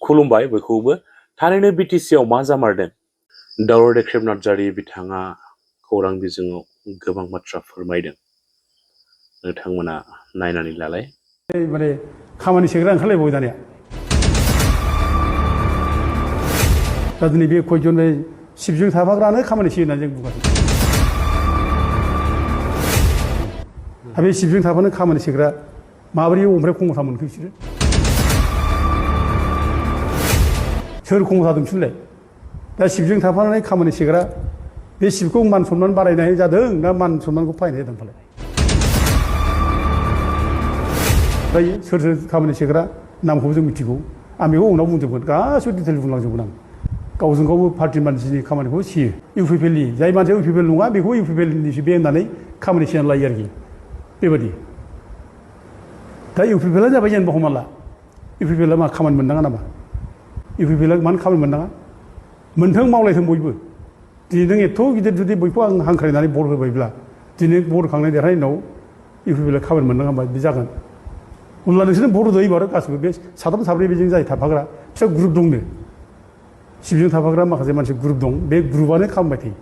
खुलुमबाय बयखौबो थारैनो बिटिसिआव मा जामारदों दावराव देख्रेब नार्जारि बिथाङा खौरां बिजोङाव गोबां बाथ्रा फोरमायदों नोंथांमोना नायनानै लालाय माने खामानि सेग्रा ओंखारलायबावो दानिया दा दिनै बे कयजन सिबजों थाफाग्रानो खामानि सेयो होननानै जों बुंगासिनो दा बे सिबजों थाफानो खामानि सेग्रा माबोरै ओमफ्राय खमथा मोनखो बिसोरो सोर खमथा दोनफिनलाय दा सिबजों थाफानानै खामानि सेग्रा बे सिबखौ मान सनमान बारायनाय जादों ना मान सनमानखौ फायनाय जादों फालाय दायो सोर सोर खामानि सेग्रा नामखौबो जों मिथिगौ आं बेखौ उनाव बुंजोबगोन गासिबो डिटेल बुंलांजोबगोन आं गावजों गावबो पार्टि मानसिनि खामानिखौ सियो इउपिपिएलनि जाय मानसिया इउपिपिएल नङा बेखौ इउपिपिएलनिसो बे होननानै खामानि सेना लायो आरोखि बेबायदि दा इउपिपिएलआ जाबाय जेनेबा हमना ला इउपिपिएलआ मा खामानि मोननाङा नामा इउपिपिएलआ मानो खामानि मोननाङा मोनथों मावलायथों बयबो दिनै नों एथ' गिदिर जुदि बयखौ आं हांख्रायनानै भट होबायब्ला दिनै भट होखांनाय देरहानायनि उनाव इउपिपिएलआ खामानि मोननाङा होनबा बे जागोन अब्ला नोंसोरनो भट होदो एबार गासिबो बे साथाम साब्रै बेजों जाय थाफाग्रा फिसा ग्रुप दंनो सिबजों थाफाग्रा माखासे मानसि ग्रुप दं बे ग्रुपआनो खालामबाय थायो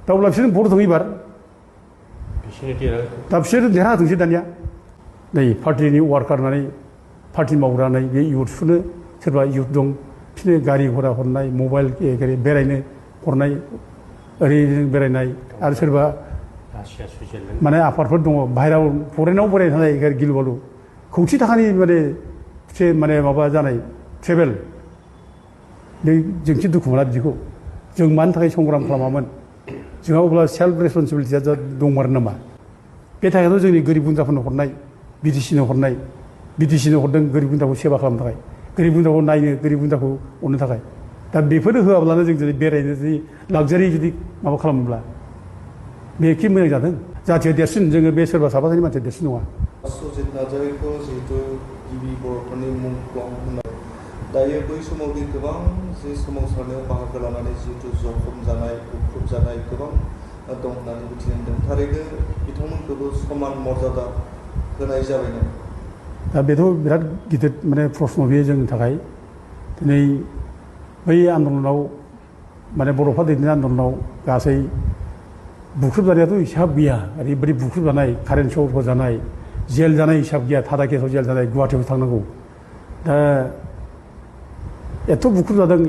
दा अब्ला बिसोरनो भट होदों एबार दा बिसोर देरहाथोंसै दानिया नै पार्टिनि वार्कार होननानै पार्टि मावग्रानै बे इउथफोरनो सोरबा इउथ दं बिसोरनो गारि घरा हरनाय मबाइल बेरायनो हरनाय ओरैनो बेरायनाय आरो सोरबा माने आफादफोर दङ बाहेरायाव फरेनाव बेरायनो थानाय गिलु बालु खौथि थाखानि माने माबा जानाय ट्रेभेल बे जोंसो दुखु मोना बिदिखौ जों मानि थाखाय संग्राम खालामामोन जोंहा अब्ला सेल्फ रेसपन्सिबिलिटिया दंमार नामा बे थाखायथ' जोंनि गोरिब गुन्द्राफोरनो हरनाय बिटिसिनो हरनाय बिटिसिनो हरदों गोरिब गुन्द्राखौ सेबा खालामनो थाखाय गोरिब गुन्द्राखौ नायनो गोरिब गुन्द्राखौ अननो थाखाय दा बेफोरनो होआब्लानो जों जुदि बेरायनो जुदि लाक्जारि जुदि माबा खालामोब्ला बे एखे मोजां जादों जाथिया देरसिन जोङो बे सोरबा साफासानि मानसिया देरसिन नङा सुजित नार्जारिखौ जिहेतु गिबि बर'फोरनि मुंख्लं होननाय दायो बै समाव बे गोबां जे सोमावसारनायाव बाहागो लानानै जिहेतु जखम जानाय उख्रुब जानाय गोबां दं होननानै मिथिनो मोन्दों थारैनो बिथांमोनखौबो समान मर्यादा होनाय जाबायना दा बेथ' बिराद गिदिर माने प्रश्न बेयो जोंनि थाखाय दिनै बै आन्दलनाव माने बर'फ्रा दैदेननाय आन्दलनाव गासै बुख्रुबजानायाथ' हिसाब गैया ओरैबायदि बुख्रुबजानाय कारेन्ट सर्ट जानाय जेल जानाय हिसाब गैया थादा केसाव जेल जानाय गुवाहाटियाव थांनांगौ दा एथ' बुख्रुब जादों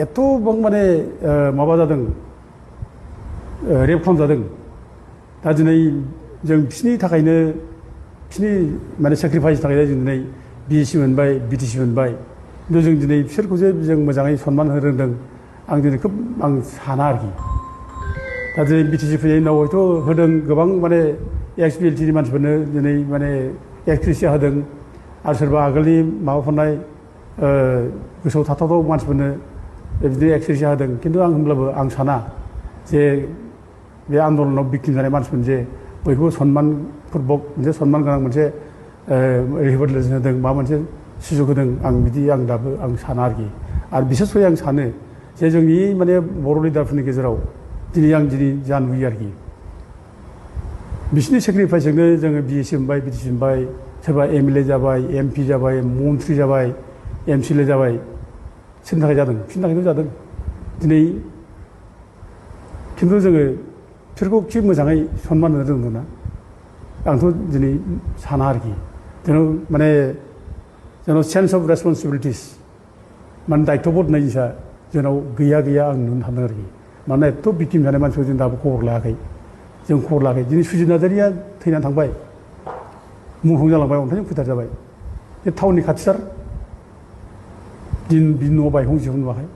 एथ'बां माने माबा जादों रेप खालामजादों दा दिनै जों बिसोरनि थाखायनो बिसोरनि माने सेक्रिफाइसनि थाखायनो जों दिनै बिएसि मोनबाय बिटिसि मोनबाय खिन्थु जों दिनै बिसोरखौसो जों मोजाङै सनमान होनो रोंदों आं दिनै खोब आं साना आरोखि दा दिनै बिटिसि फैनायनि उनाव हयथ' होदों गोबां माने एक्स बिएलटिनि मानसिफोरनो दिनै माने एक्सक्रिसिया होदों आरो सोरबा आगोलनि माबाफोरनाय गोसोआव थाथावथाव मानसिफोरनो बिदिनो एक्सक्रिसिया होदों खिन्थु आं होनब्लाबो आं साना जे बे आन्दलनाव बिक्टिम जानाय मानसिफोर जे बयखौबो सनमानपुर्बक मोनसे सनमान गोनां मोनसे रिहेबिलिटेसन होदों माबा मोनसे सुजुग होदों आं बिदि आं दाबो आं साना आरोखि आरो बिसेसकय आं सानो जे जोंनि माने बर' लिडारफोरनि गेजेराव दिनै जा नुयो आरोखि बिसोरनि सेक्रिफाइसजोंनो जोङो बिएसि मोनबाय बिटिसि मोनबाय सोरबा एमएलए जाबाय एमपि जाबाय मन्त्रि जाबाय एमसिएलए जाबाय सोरनि थाखाय जादों बिसोरनि थाखायनो जादों दिनै खिन्थु जोङो बिसोरखौ एसे मोजाङै सनमान होनो रोंदों ना आंथ' दिनै साना आरोखि जोंनाव सेन्स अफ रेसपन्सिबिलिटिस माने दायित्वबोध होननाय जिनिसा जोंनाव गैया आं नुनो थांदों आरोखि मानोना एथ' बिक्टिम जानाय मानसिखौ जों दाबो खबर लायाखै जों खबर लायाखै दिनै सुजित नार्जारिया थैनानै थांबाय मुंख्लं जालांबाय अन्थाइजों फोथार जाबाय बे टाउननि खाथिथार बिनि न'आव बायहंसेखौ नुवाखै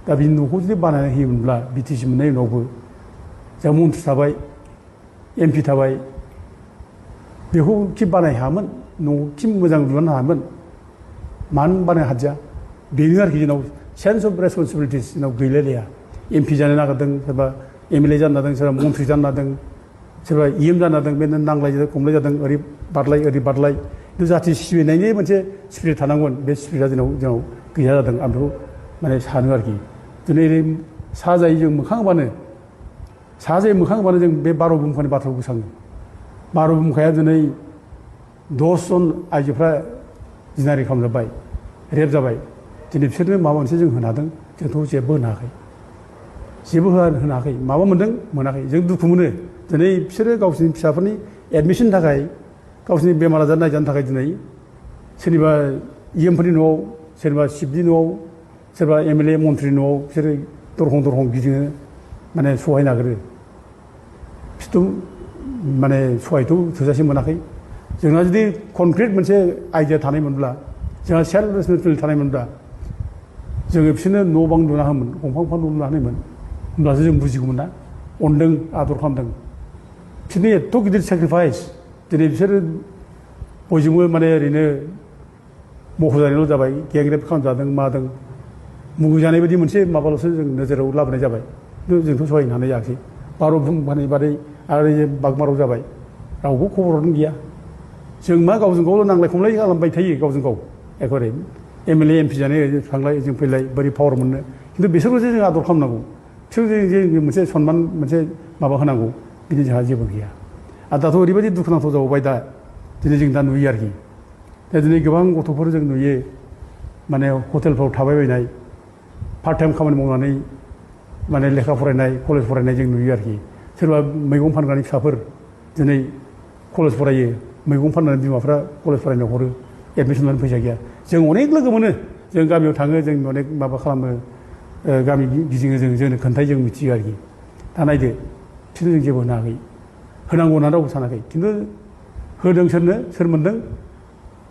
दा बिनि न'खौ जुदि बानायना होयोमोनब्ला बिटिसि मोननाय उनावबो जोंहा मन्थ्रि थाबाय एमपि थाबाय बेखौ खि बानाय हायामोन न'खौ खि मोजां लुनो हायामोन मानो बानाय हादिया बेनो आरोखि जोंनाव सेन्स अफ रेसपन्सिबिलिटिस जोंनाव गैलायलाया एमपि जानो नागिरदों सोरबा एमएलए जानो नागिरदों सोरबा मन्थ्रि जानो नागिरदों सोरबा इएम जानो नागिरदों बेनो नांलाय खमलाय जादों ओरै बारलाय खिन्थु जाथि सिबिनायनि मोनसे स्पिरिट थानांगोन बे स्पिरिटआ जोंनाव गैया जादों आं बेखौ माने सानो आरोखि दिनै ओरै साजायै जों मोखां होबानो जों बे 12 बुमखानि बाथ्राखौ गोसोखाङो 12 बुमखाया दिनै 10 जन आइजोफ्रा जिनाहारि खालामजाबाय रेप जाबाय दिनै बिसोरनो माबा मोनसे जों होनो हादों जोंथ' जेबो होनो हायाखै जेबो होनो हायाखै माबा मोन्दों मोनाखै जों दुखु मोनो दिनै बिसोरो गावसोरनि फिसाफोरनि एडमिसननि थाखाय गावसोरनि बेमार आजार नायजानो थाखाय दिनै सोरनिबा इएमफोरनि न'आव सोरबा सिफनि न'आव सोरबा एमएलए मन्थ्रिनि न'आव बिसोरो दरखं गिदिङो माने सहाय नागिरो बिसोरथ' माने सहायथ' थोजासे मोनाखै जोंहा जुदि कनक्रिट मोनसे आइडिया थानायमोनब्ला जोंहा सेल्फ रेसपन्सिबिलिटि थानायमोनब्ला जोङो बिसोरनो न' बां लुना होमोन गंफा न' लुना होनायमोन होमब्लासो जों बुजिगौमोन ना अनदों आदर खालामदों बिसोरनि एथ' गिदिर सेक्रिफाइस दिनै बिसोरो बयजोंबो माने ओरैनो मख'जानायल' जाबाय गेंरेप खालामजादों मादों मुगैजानाय बायदि मोनसे माबाल'सो जों नोजोराव लाबोनाय जाबाय खिन्थु जोंथ' सहायनो हानाय जायाखै बार' बुंफानाय बादै आरो बागमाराव जाबाय रावबो खबरानो गैया जों मा गावजों गावल' नांलाय खमलाय खालामबाय थायो गावजों गाव एखेबारे एमएलए एमपि जानाय थांलाय जों फैलाय बोरै पावार मोननो खिन्थु बिसोरखौसो जों आदर खालामनांगौ बिसोर जों मोनसे सनमान मोनसे माबा होनांगौ बिदि जोंहा जेबो गैया आरो दाथ' ओरैबायदि दुखुनांथाव जाबाय दा दिनै जों दा नुयो आरोखि दा दिनै गोबां गथ'फोर जों नुयो माने हटेलफ्राव थाबायबायनाय पार्ट टाइम खामानि मावनानै माने लेखा फरायनाय कलेज फरायनाय जों नुयो आरोखि सोरबा मैगं फानग्रानि फिसाफोर दिनै कलेज फरायो मैगं फाननानै बिमाफ्रा कलेज फरायनो हरो एडमिसन लानो फैसा गैया जों अनेक लोगो मोनो जों गामियाव थाङो जों अनेक माबा खालामो गामि गिदिङो जोंनो खोन्थायो जों मिथियो आरोखि दा नायदो बिसोरनो जों जेबो होनो हायाखै होनांगौ होननानै रावबो सानाखै खिन्थु होदों सोरनो सोर मोनदों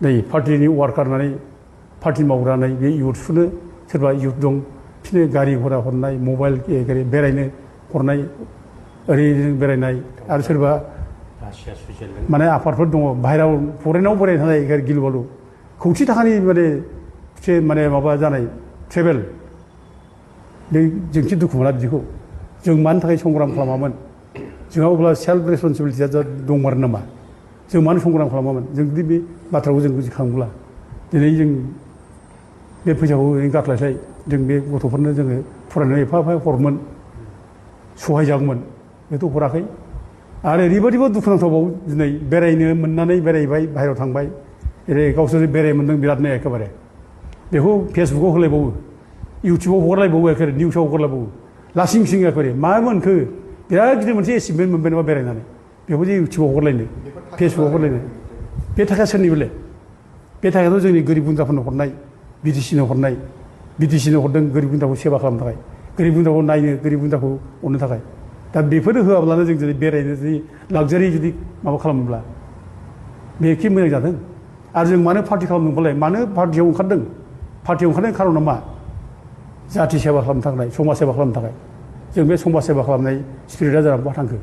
नै पार्टिनि वार्कार होननानै पार्टि मावग्रा होननाय बे इउथ्सफोरनो सोरबा इउथ दं बिसोरनो गारि घरा हरनाय मबाइल बेरायनो हरनाय ओरैनो बेरायनाय आरो सोरबा माने आफादफोर दङ बाहेरायाव फरेनाव बेरायनो थानाय गिलु बालु खौथि थाखानि माने माबा जानाय ट्रेभेल बे जोंथि दुखु मोना बिदिखौ जों मानि थाखाय संग्राम खालामामोन जोंहा अब्ला सेल्फ रेसपन्सिबिलिटिया दंमारो नामा जों मानो संग्राम खालामामोन जों जुदि बे बाथ्राखौ जों बुजिखांब्ला दिनै जों बे फैसाखौ ओरैनो गारस्लायस्लाय जों बे गथ'फोरनो जोङो फरायनायाव एफा हरमोन सहाय जागौमोन बेथ' हराखै आरो ओरैबायदिबो दुखुनांथावबाव दिनै बेरायनो मोननानै बेरायबाय बाहेरायाव थांबाय ओरै गावसोर बेराय मोन्दों बिरादनो एखेबारे बेखौ फेसबुकाव होलायबावो इउटुबाव हगारलायबावो एखेबारे निउसाव हगारलायबावो लासिं सिं एखेबारे मा मोनखो बिराद गिदिर मोनसे एचिभमेन्ट मोनबाय नामा बेरायनानै बेखौ जे इउटुबाव हगारलायनो फेसबुकाव हगारलायनो बे थाखाया सोरनि बेलाय बे थाखायाथ' जोंनि गोरिब गुन्द्राफोरनो हरनाय बिटिसिनो हरनाय बिटिसिनो हरदों गोरिब गुन्द्राखौ सेबा खालामनो थाखाय गोरिब गुन्द्राखौ नायनो गोरिब गुन्द्राखौ अननो थाखाय दा बेफोरो होआब्लानो जों जुदि बेरायनो जुदि लाक्जारि जुदि माबा खालामोब्ला बेखि मोजां जादों आरो जों मानो पार्टि खालामदोंबालाय मानो पार्टियाव ओंखारदों पार्टियाव ओंखारनायनि खारना मा जाथि सेबा खालामनो थाखाय समाज सेबा खालामनो थाखाय जों बे समाज सेबा खालामनाय स्पिरिटआ जानानै बहा थांखो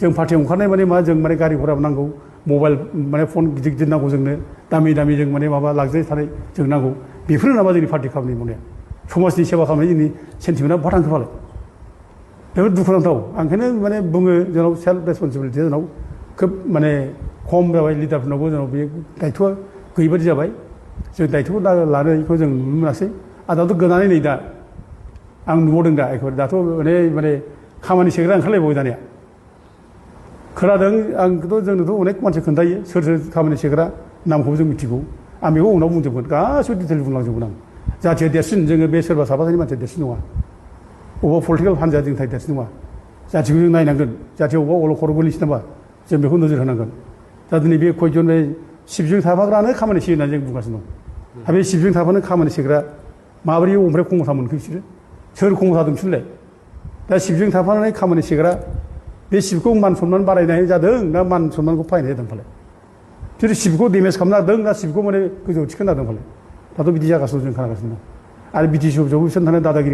जों पार्टियाव ओंखारनाय माने मा जों माने गारि घरा नांगौ मबाइल माने फन गिदिर गिदिर नांगौ जोंनो दामि जों माने माबा लाक्जारि थानाय जों नांगौ बेफोरनो नामा जोंनि पार्टि खालामनाय मावनाया समाजनि सेबा खालामनाय जोंनि सेन्टिमेन्टआ बहा थांखो फालाय बेफोर दुखुनांथाव आं ओंखायनो माने बुङो जोंनाव सेल्फ रेसपन्सिबिलिटिया जोंनाव खोब माने खम जाबाय लिडारफोरनावबो जोंनाव बे दायथ'आ गैयिबादि जाबाय जों दायथ'खौ लानायखौ जों नुनो मोनासै आरो दाथ' गोनानै नै दा आं नुबावदों दा एखेबारे दाथ' माने खामानि सेग्रा ओंखारलायबावो दानिया खोनादों आंथ' जोंनोथ' अनेक मानसि खोन्थायो सोर खामानि सेग्रा नामखौबो जों मिथिगौ आं बेखौ उनाव बुंजोबगोन गासिबो डिटेल बुंलांजोबगोन आं जाथिया देरसिन जोङो बे सोरबा साफा सानै मानसिया देरसिन नङा अबेबा पलिटिकेल हान्जाया जोंनि थाखाय देरसिन नङा जाथिखौ जों नायनांगोन जाथिया अबेबा अलखदाव गोलैसै नामा जों बेखौ नोजोर होनांगोन दा दिनै बे खयजन सिबजों थाफाग्रानो खामानि सेयो होननानै जों बुंगासिनो दं आरो बे सिबजों थाफानो खामानि सेग्रा माबोरै ओमफ्राय खमथा मोनखो बिसोरो सोर खमथा दं बिसोरलाय दा सिबजों थाफानानै खामानि सेग्रा बे सिबखौ मान सनमान बारायनाय जादों ना मान सनमानखौ फायनाय जादों फालाय बिसोर सिबखौ डेमेज खालामनो नागिरदों ना सिबखौ माने गोजौआव थिखोनो नागिरदों फालाय दाथ' बिदि जागासिनो जों खोनागासिनो दं आरो बिटिसि अफिसावबो बिसोरनो थानाय दादागिरि